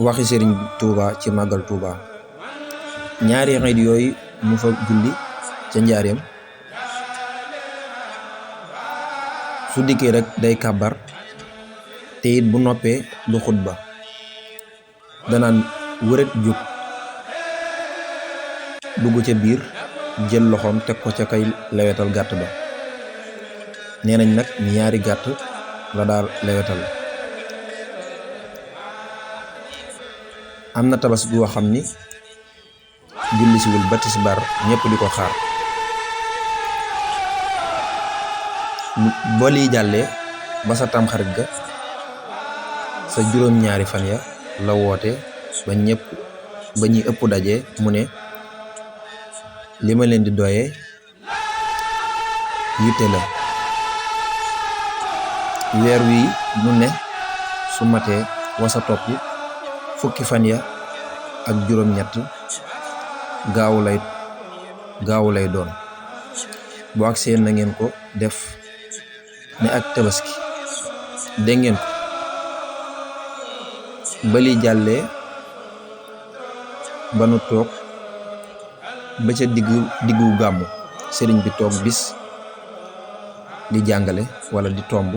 waxi sëriñ Touba ci màggal Touba ñaari xeet yooyu mu fa julli ca njaareem su dikkee rek day kàbbar te it bu noppee du xutba danaan wërët jóg dugg ca biir jël loxoom teg ko ca kay lewetal gàtt ba. nee nañ nag ñaari gàtt la daal lewetal. am na tabaski goo xam ni julli siwul ba tisbaar ñëpp di ko xaar. boo lii jàllee ba sa tamxarit ga sa juróom-ñaari fan ya la woote ba ñuy ëpp daje mu ne li ma leen di doyee yitte la. weer wi mu ne su matee wasa topp fukki fan ya ak juróom-ñett gaawu lay doon. boo ak seen na ngeen ko def ne ak tabaski dégg ngeen ko. bali jàllee ba nu toog ba ca diggu gàmmu sëriñ bi toog bis di jàngale walla di tomb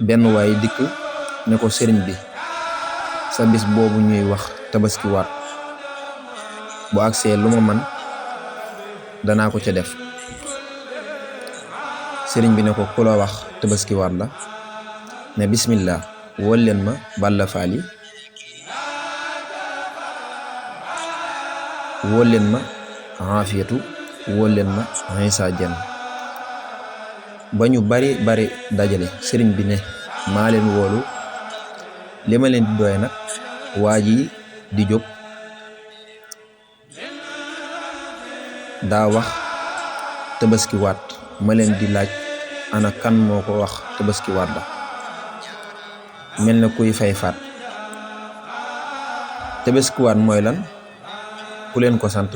benn waay dikk ne ko sëriñ bi sa bis boobu ñuy wax tabaski waat bu agsee lu ma man danaa ko ca def. sëriñ bi ne ko ku la wax tabaski waat la ne bismillah wol leen ma Balla Faali wol leen ma Afiyatu wol leen ma Isa Jenn ba ñu bari dajale sëriñ bi ne maa leen woolu li ma leen di doy nag waa ji di jóg daa wax tabaski waat ma leen di laaj ana kan moo ko wax tabaski waat la. mel na kuy fay faat. tabaski waat mooy lan ku leen ko sant.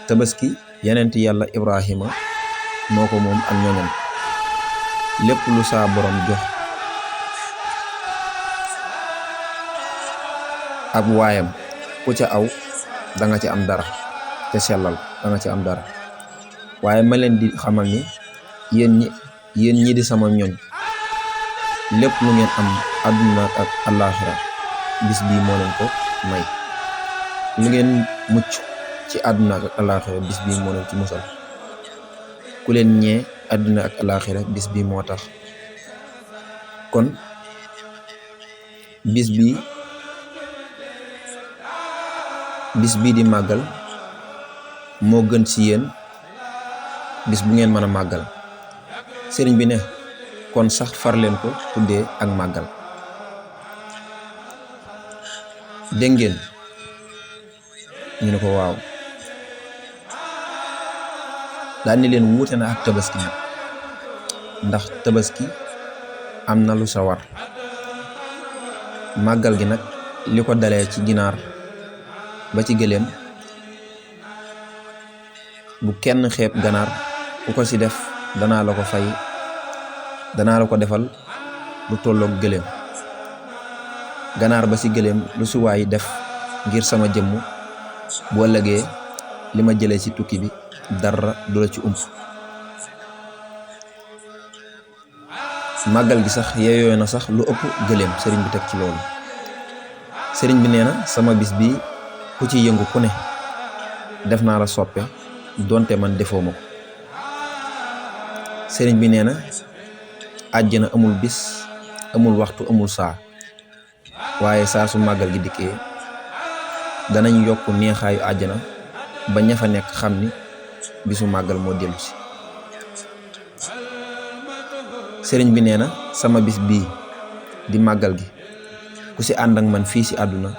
tabaski yenent yàlla Ibrahima moo ko moom ak ñoñam. lépp lu saa borom jox ab waayam ku ca aw danga ci am dara te sellal danga ci am dara. waaye ma leen di xamal ni yéen ñi di sama ñoñ lépp lu ngeen am àdduna ak àllaaxira bis bii moo leen ko may. lu ngeen mucc ci àdduna ak àllaaxira bis bii moo leen ci musal. ku leen ñee àdduna ak àllaaxira bis bii moo tax. kon bis bii di màggal moo gën ci yéen bis bu ngeen mën a màggal. sëriñ bi ne kon sax far leen ko tuddee ak màggal. dégg ngeen ñu ne ko waaw. daal ni leen wuute na ak tabaski nag ndax tabaski am na lu sa war. màggal gi nag li ko dalee ci ginaar ba ci gëléem bu kenn xeeb ganaar ku ko ci def danaa la ko defal lu tolloog gëléem. ganaar ba ci gëléem lu ci waay def ngir sama jëmm bu ëllëgee li ma jëlee ci tukki bi dara du la ci ump. màggal gi sax yeeyoo na sax lu ëpp gëléem. sëriñ bi teg ci loolu. sëriñ bi nee na sama bis bi ku ci yëngu ku ne def naa la soppe donte man defoo ma ko. sëriñ bi nee na àjjana amul bis amul waxtu amul saa waaye saa su màggal gi dikkee danañ yokk neexaayu àjjana ba ña fa nekk xam ni bisu màggal moo dellu si. sëriñ bi nee na sama bis bii di màggal gi ku ci ànd ak man fii ci àdduna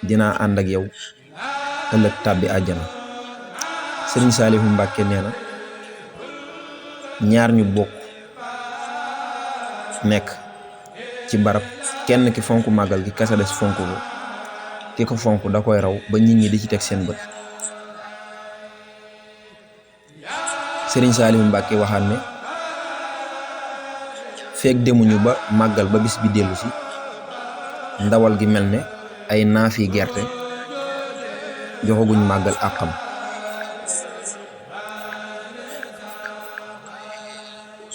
dinaa ànd ak yow ëllëg tàbbi àjjana. sëriñ Saalihu Mbàkke nee na ñaar ñu bokk nekk ci barab kenn ki fonk màggal gi kasa des fonk ko ki ko fonk da koy raw ba nit ñi di ci teg seen bët. sëriñ Saalihu Mbàkke waxaat ne feek demuñu ba màggal ba bis bi dellu si ndawal gi mel ne ay naafi gerte joxaguñ màggal àqam